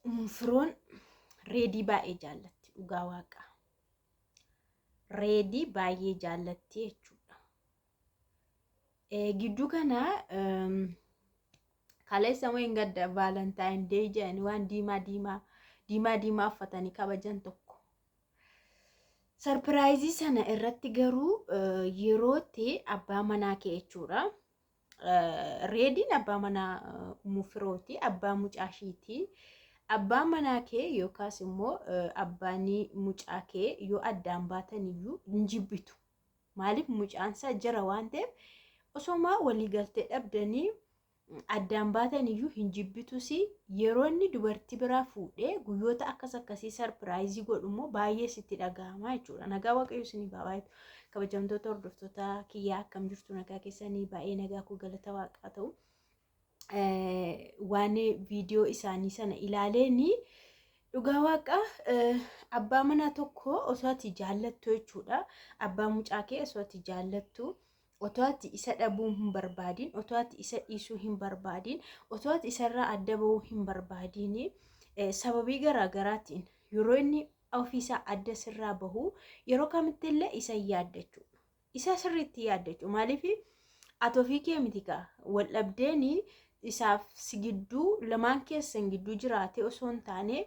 Firoon Reedii baay'ee jaallatti dhugaa waaqaa. Reedii baay'ee jaallatti jechuudha. Gidduu kana kaleessa wayin gadda Valentine Day jedhanii waan diimaa diimaa diimaa diimaa uffatanii kabajan tokko. Sarpiraayizii sana irratti garuu yerootti abbaa manaa kee jechuudha. Reediin abbaa manaa Ummu Firooti, abbaa mucaa ishiiti. Abbaan manaa kee yookaas immoo abbaan mucaa kee yoo addaan baatan iyyuu hin jibbitu. Maaliif mucaan isaa jira waan ta'eef osoma walii galtee dhabdanii addaan baatan iyyuu hin jibbitus yeroo inni dubartii biraa fuudhee guyyoota akkas akkasii sarpiraayizii godhu immoo baay'ee sitti dhaga'ama jechuudha. Nagaa Waaqayyo isinii haa baay'atu. Kabajamtoota hordoftoota kiyyaa akkam jirtu nagaa keessanii baay'ee nagaa koo galata waaqaa ta'u. Waan viidiyoo isaanii sana ilaaleeni dhugaa waaqa abbaa manaa tokko osoo ati jaallattu jechuudha. Abbaa mucaa kee osoo ati jaallattu otoo ati isa dhabuu hin barbaadin, otoo ati isa dhiisuu hin barbaadin, otoo ati isarraa adda bahuu hin barbaadin sababii garaagaraatiin yeroo inni ofiisaa adda sirraa bahu yeroo kamitti illee isa yaaddachuudha. Isa sirriitti yaaddachuu maaliif ati ofii kee miti kaa wal dhabdeen isaaf si gidduu lamaan keessan gidduu jiraate osoo hin taane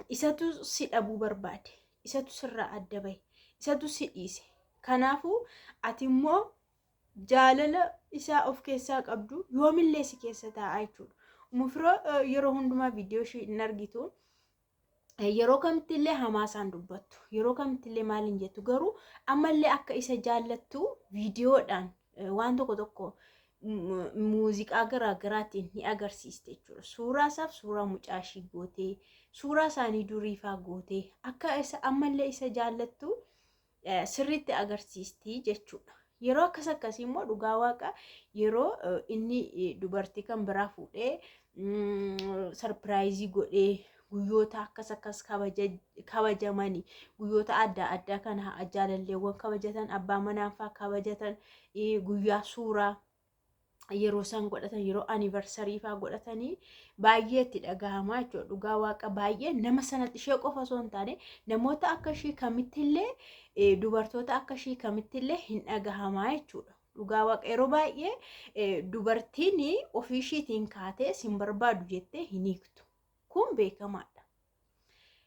isatu si dhabuu barbaade isatu sirraa adda bahe isatu si dhiise kanaafuu ati immoo jaalala isaa of keessaa qabdu yoomillee si keessa taa'aa jechuudha. Mufiroo yeroo hundumaa viidiyoo ishii hin argitu. Yeroo kamitti illee hamaa isaan dubbattu. Yeroo kamitti illee maal hin jettu garuu ammallee akka isa jaallattu viidiyoodhaan waan tokko tokko muuziqaa garaa garaatiin ni agarsiiste jechuudha. Suuraa isaaf suuraa mucaa ishii gootee suuraa isaanii duriifaa gootee akka isa ammallee isa jaallattu sirriitti agarsiisti jechuudha. Yeroo akkas akkasii immoo dhugaa waaqa yeroo inni dubartii kan biraa fuudhee sarpiraayizii godhee guyyoota akkas akkas kabajamanii guyyoota adda addaa kana jaalalleewwan kabajatan abbaa manaa fa'aa kabajatan guyyaa suuraa yeroo isaan godhatan yeroo anivarsarii fa'aa godhatanii baay'ee itti dhaga'amaa jechuudha. Dhugaa waaqa baay'ee nama sanatti ishee qofa osoo hin taane namoota akka ishii kamittillee dubartoota akka ishii kamittillee hin dhagahamaa jechuudha. Dhugaa waaqa yeroo baay'ee dubartiin ofii ishiitiin kaatee sin barbaadu jettee hin hiiktu. Kun beekamaadha.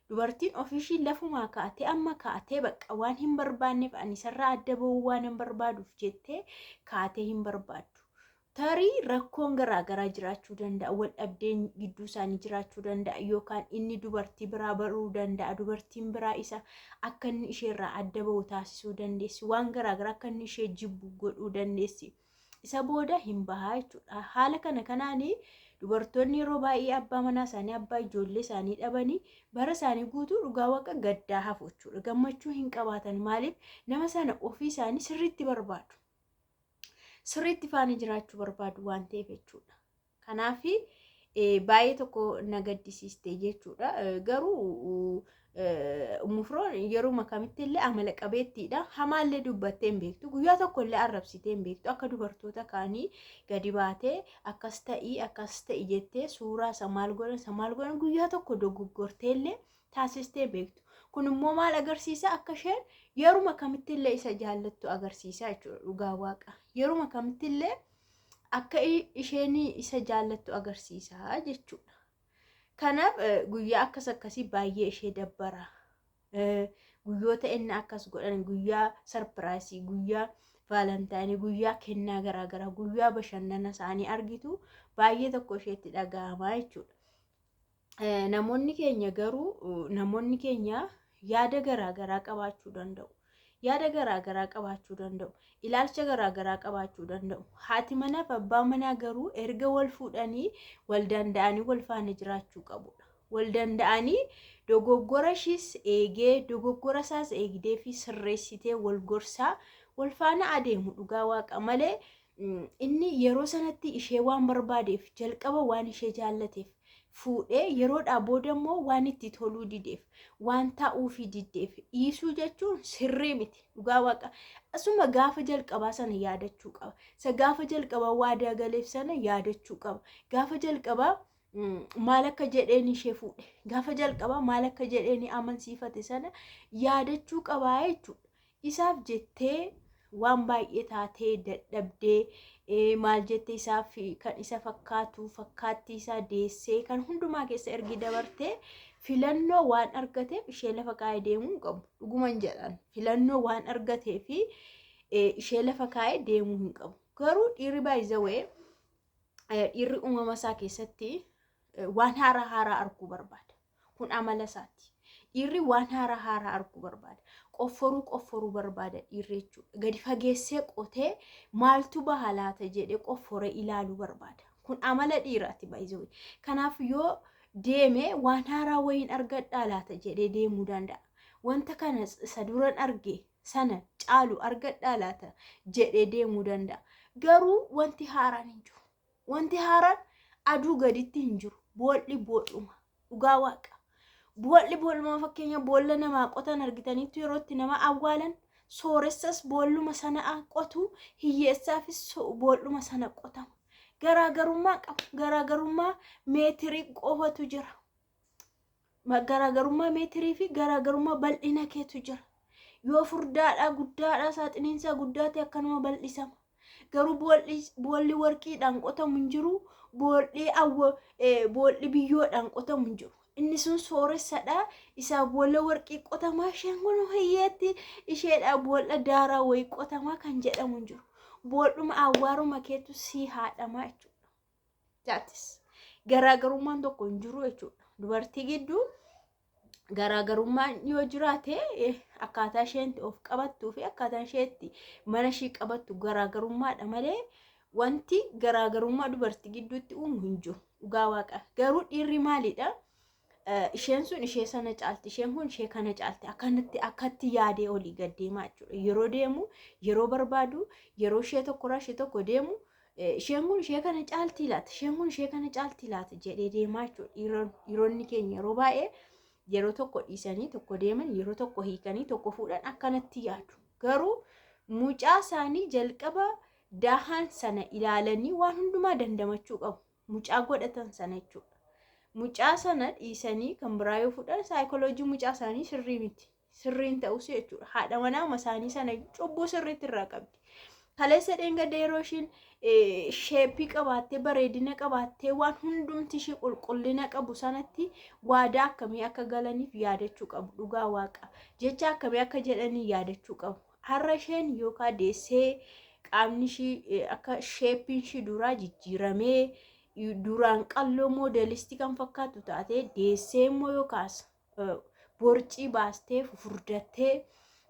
Dubartiin ofiishii lafumaa kaatee amma kaatee bakka waan hin barbaanneef ani isarraa adda bahuu waan hin barbaaduuf jettee kaatee hin barbaaddu. Tarii rakkoon garaagaraa jiraachuu danda'a, wal dhabdeen gidduu isaanii jiraachuu danda'a yookaan inni dubartii biraa baruu danda'a, dubartiin biraa isa akka inni isheerraa adda bahu taasisuu dandeessi, waan garaagaraa akka inni ishee jibbu godhuu dandeessi. Isa booda hin bahaa jechuudha. Haala kana kanaan dubartoonni yeroo baay'ee abbaa manaa isaanii abbaa ijoollee isaanii dhabanii bara isaanii guutuu dhugaa waaqa gaddaa hafu jechuudha. Gammachuu hin qabaatan maaliif nama sana ofii isaanii sirriitti barbaadu. Sirriitti faana jiraachuu barbaadu waan ta'eef jechuudha. Kanaaf baay'ee tokko na gaddisiiste jechuudha. Garuu Mufroon yeruma kamitti illee amala qabeettiidha. Hamaallee dubbattee hin beektu. Guyyaa tokko illee arrabsitee hin beektu. Akka dubartoota kaanii gadi baatee akkas ta'ii akkas ta'i jettee suuraa isa maal godhan isa maal godhan guyyaa tokko dogoggortee illee taasistee beektu. Kun immoo maal agarsiisa akka isheen yeruma kamitti illee isa jaallattu agarsiisa jechuudha dhugaa waaqa. Yeruma kamitti illee akka isheen isa jaallattu agarsiisa jechuudha. Kanaaf guyyaa akkas akkasii baay'ee ishee dabbara. Guyyoota inni akkas godhan guyyaa sarpiraayisii, guyyaa vaalantaayinii, guyyaa kennaa garaagaraa, guyyaa bashannana isaanii argitu baay'ee tokko isheetti dhaga'ama jechuudha. Namoonni keenya garuu namoonni keenya yaada garaagaraa qabaachuu danda'u. Yaada garaagaraa qabaachuu danda'u. Ilaalcha garaagaraa qabaachuu danda'u. Haati manaa fi abbaan manaa garuu erga wal fuudhanii wal danda'anii wal faana jiraachuu qabudha. Wal danda'anii dogoggora ishiis eegee dogoggora isaas eegdee fi sirreessitee wal gorsaa wal faana adeemu dhugaa waaqa malee inni yeroo sanatti ishee waan barbaadeef jalqaba waan ishee jaallateef fuudhee yeroodhaa booda immoo waan itti toluu dideef waan ta'uufii diddeef dhiisuu jechuun sirrii miti dhugaa waaqa asuma gaafa jalqabaa sana yaadachuu qaba isa gaafa jalqabaa waadaa galeef sana yaadachuu qaba gaafa jalqabaa Maal akka jedheen ishee fuudhe, gaafa jalqabaa maal akka jedheen amansiifate sana yaadachuu qabaa jechuudha. Isaaf jettee waan baay'ee taatee dadhabdee, maal jettee, isaaf kan isa fakkaatu fakkaattii isaa deessee kan hundumaa keessa ergi dabartee, filannoo waan argateef ishee lafa kaa'ee deemuu hin qabu. Dhuguman jedhan, filannoo waan argatee fi ishee lafa kaa'ee deemuu hin qabu. Garuu dhiirri baay'izawee, dhiirri uumama isaa keessatti waan haaraa haaraa arguu barbaada. Kun amala isaati. Dhiirri waan haaraa haaraa arguu barbaada. Qofforuu qofforuu barbaada dhiirri jechuudha. Gadi fageessee qotee maaltu baha laata jedhee qofforee ilaaluu barbaada. Kun amala dhiiraati baay'izawee. Kanaaf yoo deeme waan haaraa wayiin argadhaa laata jedhee deemuu danda'a. Wanta kana isa duran arge sana caalu argadhaa laata jedhee deemuu danda'a. Garuu wanti haaraan hin jiru. Wanti haaraan aduu gaditti hin jiru. Boolli bool'uma. Dhugaa Waaqa. Boolli bool'uma. Fakkeenya, boolla namaa qotan argitaniitu, yeroo itti nama awwaalan sooressas boolluma sana qotu, hiyyeessaafis boolluma sana qotama. Garaagarummaa qabu. Garaagarummaa meetirii qofatu jira. Garaagarummaa meetirii fi garaagarummaa bal'ina keetu jira. Yoo furdaadhaa, guddaadhaa, saaxiniinsaa guddaa ta'e, akkanuma bal'isama. Garuu boolli warqiidhaan qotamu hin jiru. Boolli biyyoodhaan qotamu hin jiru. Inni sun sooressadha. Isaa boolla warqii qotamaa, isheen kun hiyyeetti, isheedha boolla daaraa wayii qotamaa kan jedhamu hin jiru. Boolluma awwaaruma keetu sii haadhamaa jechuudha. Jaatis garaagarummaan tokko hin jiru jechuudha. Dubartii gidduu garaagarummaan yoo jiraate, akkaataa isheen of qabattuu fi akkaataa isheetti mana ishii qabattu garaagarummaadha malee, wanti garaagarummaa dubartii gidduutti uumu hin jiru. Dhugaa Waaqa. Garuu dhiirri maalidha? Isheen sun ishee sana caalti, isheen kun ishee kana caalti, akkanatti akkatti yaadee olii gad deemaa jechuudha. Yeroo deemu, yeroo barbaadu, yeroo ishee tokkorraa ishee tokko deemu, isheen kun ishee kana caalti laata, isheen kun ishee kana caalti laata jedhee deemaa jechuudha. Dhiironni keenya yeroo baay'ee yeroo tokko dhiisanii tokko deeman, yeroo tokko hiikanii tokko fuudhan, akkanatti yaadu. Garuu mucaa isaanii jalqaba dahan sana ilaalanii waan hundumaa dandamachuu qabu. Mucaa godhatan sana jechuudha. Mucaa sana dhiisanii kan biraa yoo fuudhan, saayikooloojii mucaa isaanii sirrii miti. Sirriin ta'us jechuudha. Haadha manaa isaanii sana cubbuu sirriitti irraa qabdi. Kaleessa dheengadda yeroo ishiin shape qabaattee, bareedina qabaattee, waan hundumti ishii qulqullina qabu sanatti waadaa akkamii akka galaniif yaadachuu qabu. Dhugaa Waaqa. Jecha akkamii akka jedhanii yaadachuu qabu. Har'a isheen yookaan deessee qaamni ishii akka shapeiin ishii duraa jijjiiramee, duraan qalloo moodelistii kan fakkaattu taatee, deessee immoo yookaas borcii baastee fufurdattee,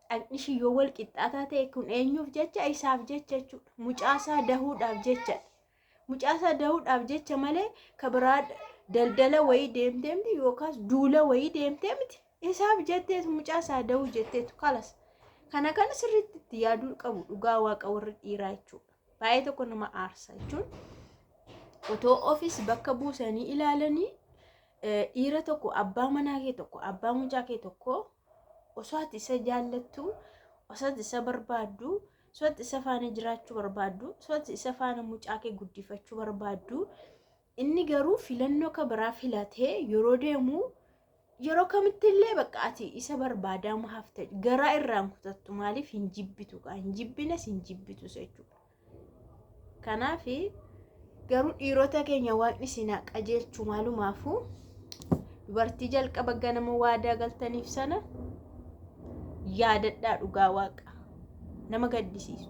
dhaqni ishii yoo wal qixxaataa ta'e, kun eenyuuf jecha? Isaaf jecha jechuudha. Mucaasaa dahuudhaaf jecha. Mucaasaa dahuudhaaf jecha malee ka biraa daldala wayii deemtee miti, yookaas duula wayii deemtee miti. Isaaf jetteetu, mucaasaa dahuu jetteetu kalas. Kana kana sirriitti itti yaaduu qabu, dhugaa Waaqa, warri dhiiraa jechuudha. Baay'ee tokko nama aarsa jechuun, otoo ofis bakka buusanii ilaalanii, dhiira tokko, abbaa manaa kee tokko, abbaa mucaa kee tokko, osoo ati isa jaallattu, osoo ati isa barbaaddu, osoo ati isa faana jiraachuu barbaaddu, osoo ati isa faana mucaa kee guddifachuu barbaaddu, inni garuu filannoo ka biraa filatee yeroo deemu, yeroo kamitti illee bakka ati isa barbaadaa hafte, garaa irraan kutattu. Maaliif hin jibbitu? Hin jibbines, hin jibbitus jechuudha. Kanaaf garuu dhiirota keenya Waaqni isin haa qajeelchu. Maalumaafuu dubartii jalqaba ganama waadaa galtaniif sana yaadadhaa. Dhugaa Waaqa, nama gaddisiisu.